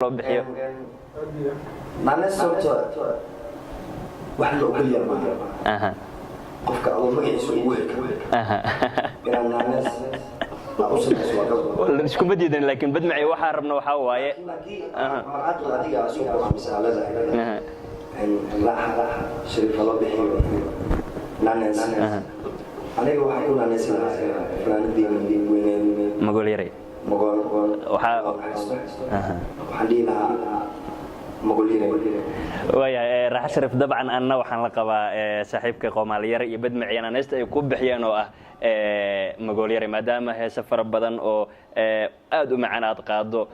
Loo bixiyo. Naanees horta wax la ogolyaa maaha. Qofka adoo magaciisa ugu heli karo inaad naanees aa u samayso waa qalad. Iskuma diidan, laakiin Badmaci waxaa rabna waxaa waaye Laakiin haddii marcaqli adiga aad soo go'aamisa aa leedahay in Raaxa Shariifa loo bixiyo naanees, aniga waxaan ku naaneysi lahaa fanaanadiina weyneed Magool Yaray. Magool. Waxaan dhihi lahaa Magool Yaray. Waayahay, Raaxa Sharif, dabcan anna waxaan la qabaa saaxiibka Qoomaaliyare iyo Badmaci naaneysta ay ku bixiyeen oo ah Magool Yare, maadaama heese fara badan oo aad u macaan aad qaado,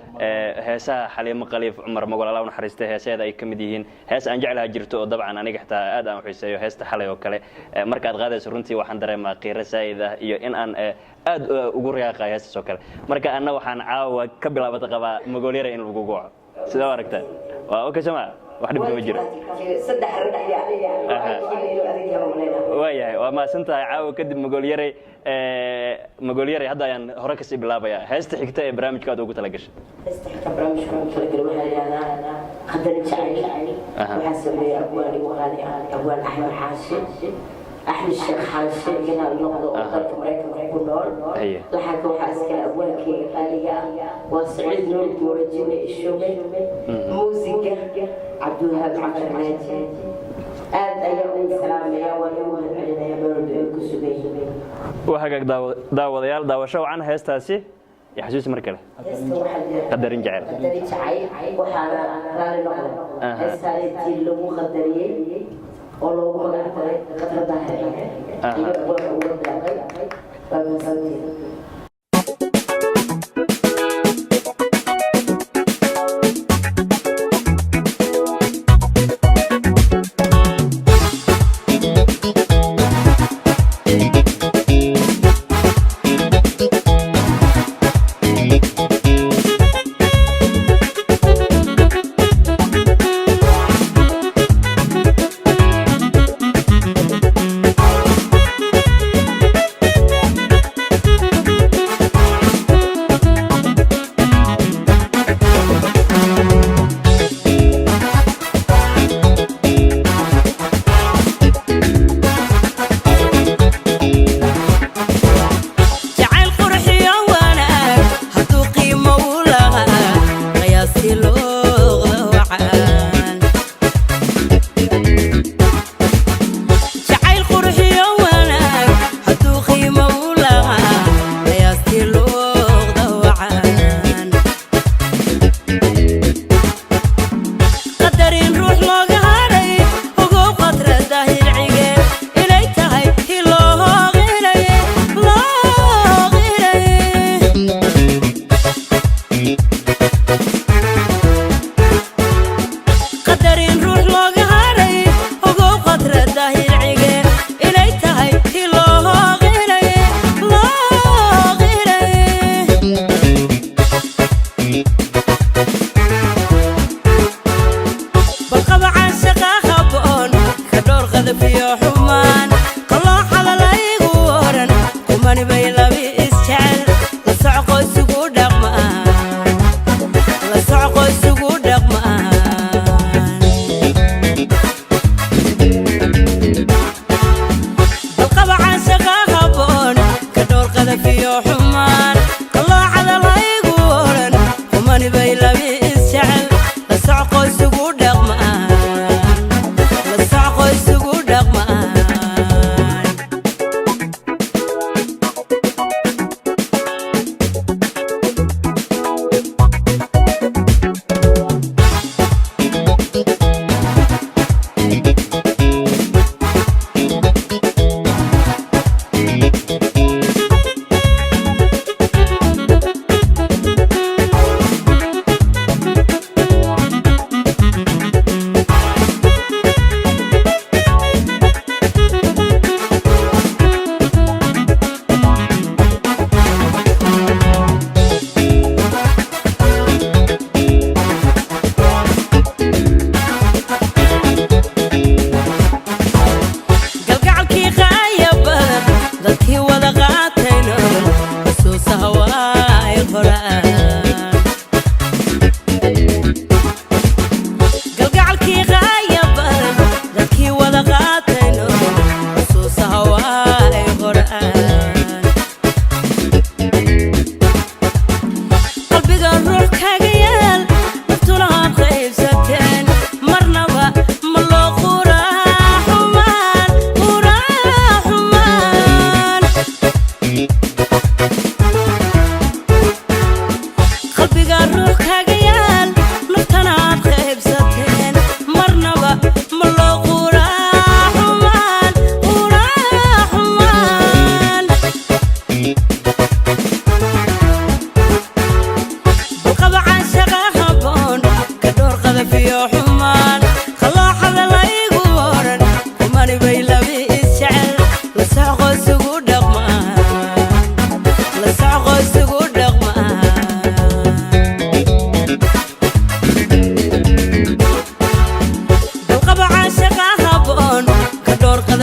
heesaha Xaliimo Khaliif Cumar Magool, Allah u naxariista, heesaheeda ay ka mid yihiin. Hees aan jeclaha jirto oo dabcan aniga xitaa aad aan u xiiseeyo, heesta Xalay oo kale. Markaad qaadayso runtii waxaan dareemaa qiiro saa'id ah iyo in aan aad ugu riyaaqayo heestaas oo kale. Marka anna waxaan caawa ka bilaabata qabaa Magool Yare in lagu goco. Sidee u aragtaa? Waa okay soma? Wax dhib kama jiro. Saddex rag iyo aniga inuu adag yahay malaynaa. Waayahay, waa mahadsan tahay. Caawa kadib Magool Yaray, Magool Yaray hadda ayaan hore kasii bilaabaya. Heesta xigta ee barnaamijka aad ugu tala gashay? Heesta xigta barnaamijka ugu talagalay waxaa la yidhahdaa Qadarin Jacayl. Waxaa sameeyey abwaan igu qaali ah, abwaan Axmed Xaashi, Axmed Sheekh Xaashi ganaal noqdo, oo dalka Maraykanka ku nool. Laxanka waxaa iskale abwaankeyga qaaliga ah, waa Saciid Nuur Guurajine Ishume. Muusiga Cabdiwahaab Cabdirnaaji. Aad ayaa ugu salaamaya, waan ugu mahadcelinaya meel walba ay ku sugan yihiin. Waa hagaag, daawadayaal, daawasho wacan. Heestaasi iyo xasuusi mar kale. Heesta waxaa la yidhahdaa Qadarin Jacayl. Qadarin Jacayl. Waxaana raali noqda heestaaneetii lagu qadariyey oo loogu magac daray Qadra Daahir iyo abwaanka uga deeqay. Waa mahadsantihiin. Jacayl qurxiyo wanaag hadduu qiimo u lahaa, qiyaastii looqda wacaan. Jacayl qurxiyo wanaag hadduu qiimo u lahaa, qiyaastii looqda wacaan. Qadarin ruux looga hadhay, ogow Qadra Daahircige inay tahay ti loo qiraye, loo qiraye. Qadarin ruux looga hadhay, ogow Qadra Daahircige inay tahay ti loo qiraye, loo qiraye. Balqabacaan shaqa haboon ka dhowr qadafiyo xumaan qalooxada laygu oran kumani bay labi isjecel la socqo isugu dhaqmaan, la socqo isugu dhaqmaan. Balqabacaan shaqa haboon ka dhowr qadafiyo xumaan qalloocada laygu oran kumani bay labi isjecel la socqo isugu dhaqmaan, la socqo isugu dhaqmaan.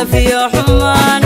Qadafiyo xumaan.